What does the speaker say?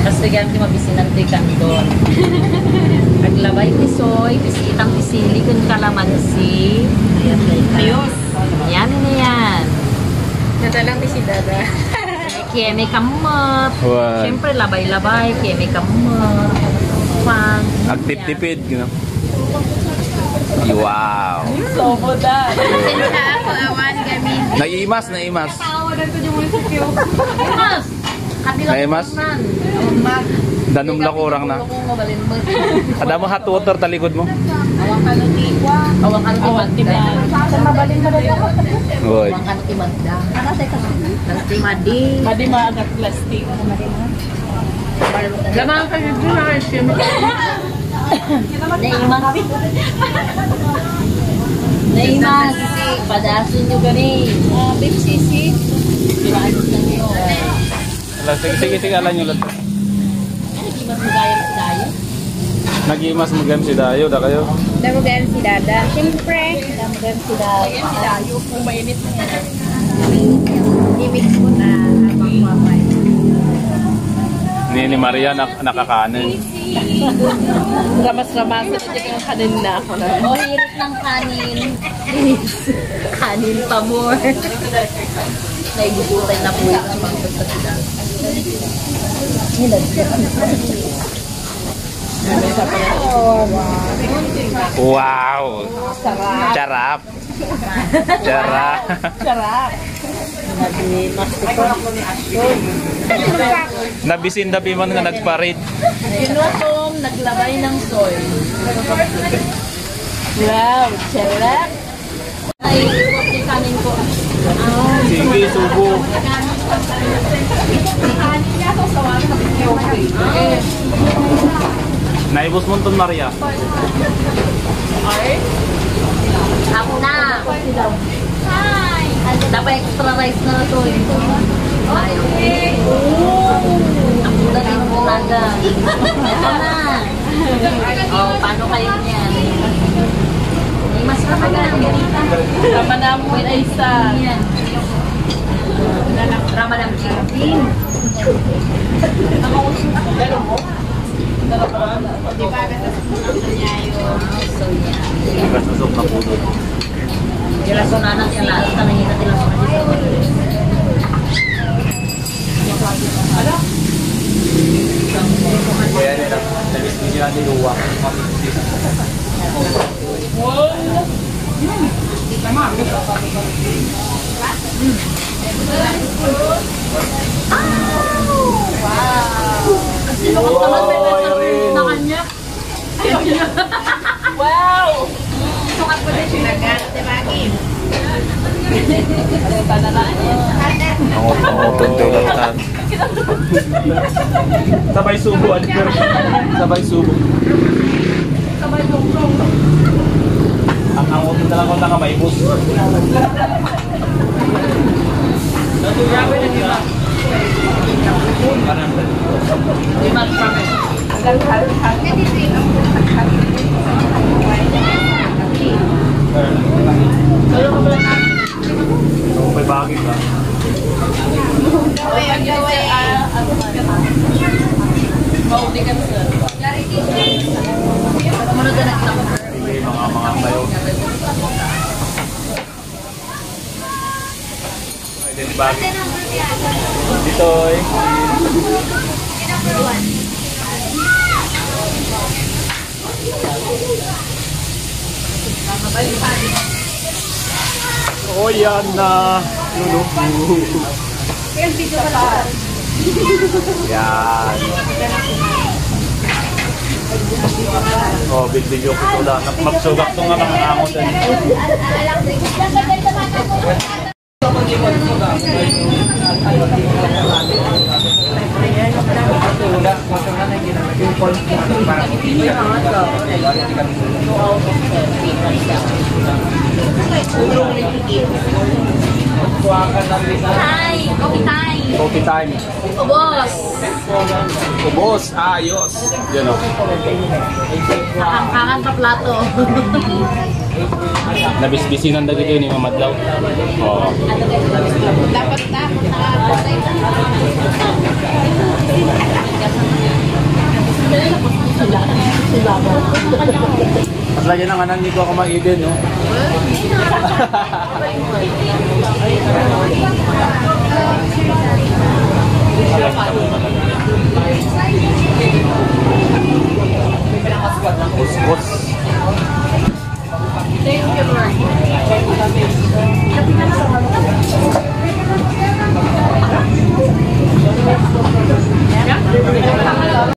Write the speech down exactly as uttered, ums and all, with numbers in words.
Basta gayam ti mabisinan toy kandon. Aglabay ti soy, biskit ti sili ken kalamansi. Ayos. Yummy na yan. Natalang ni si Dada. Keme kamot. Wan. Siyempre, labay-labay. Keme kamot. Fun. Agtiptipid, you know. Wow. Sobo da. Pasensya ako, awan kami. Naimas, naimas. Natawa na ito yung munisipyo. Imas! Naimas? Danum la kurang na. Ada mo hot water talikod mo? Awan ka no ti kwa. Awan ka no ti Awan ti Magda. Magda. Sa mabalin mo na yan. Oy. Awan ka no ti Magda. Ano sa ikaw? Plastic, Madi. Madi, maagat plastic. Ganahan kayo dyan, ah, siyempre. Naimas. Naimas. Padason nyo kami. Ah, Pepsi, si. Piraso na nyo. Ala, sige, sige, sige, alam nyo lang. Ano, di mas magayam si Dayo? Nag-imas mo game si Dayo, da kayo? Damo gayam si Dada. Siyempre, damo gayam si Dada. Gayam si Dayo, kung mainit na yan. Mainit yan. Imit mo na habang mamay. Ni, ni Maria, nak-, nakakanin. Ramas-ramasan na dyan ang kanin na ako na. O, hirit ng kanin. Kanin pa more. Naigugutan na po yung mga pagkakita. Wow! Sarap. Sarap. Tara. Sarap. Naging mas ito. Nabisin da piman nga nagparit. Ginutom, naglabay ng soy. Wow, sarap. Ay, ikot ni kanin ko. Sige, subo. Naibos mo ton, Maria. Ako na. Dapat extra rice na to eh. Ay, okay. Ang ganda ng bulaga. Ito na. Oh, paano kayo niyan? May mas ka pala ang ganita. Tama na mo na isa. Yan. Ramadan chicken. Pero mo? Di ba, nasa Kasunok na po doon. Dilasonan na, dilasonan na, dilasonan na. Kaya nila, nabis ko sila ni Lua. Wow! Wow! Sukat mo din siya. Nagano, di ba, Kim? Ang utang-utang tulatan. Sabay subo, Adker. Sabay subo. Sabay subo. Ang angot na lang ako nakamaibos. May bagay ka. Mga, mga kayo. Dito, eh. Oh, yan na. Luluto. Yan. Oh, video ko pala. Magsugak to nga mga angot, eh. Hi! Coffee time! Coffee time. Ubos! Ubos! Ayos! Yan o. Nakangkangan pa plato. Nabisbisinan dagiti ni mamadlaw. Oo. Dapat na, nakakasay ka. Ayan ang anan ni Kuya Kuma Eden, no? Kuskus. Thank you, Lord.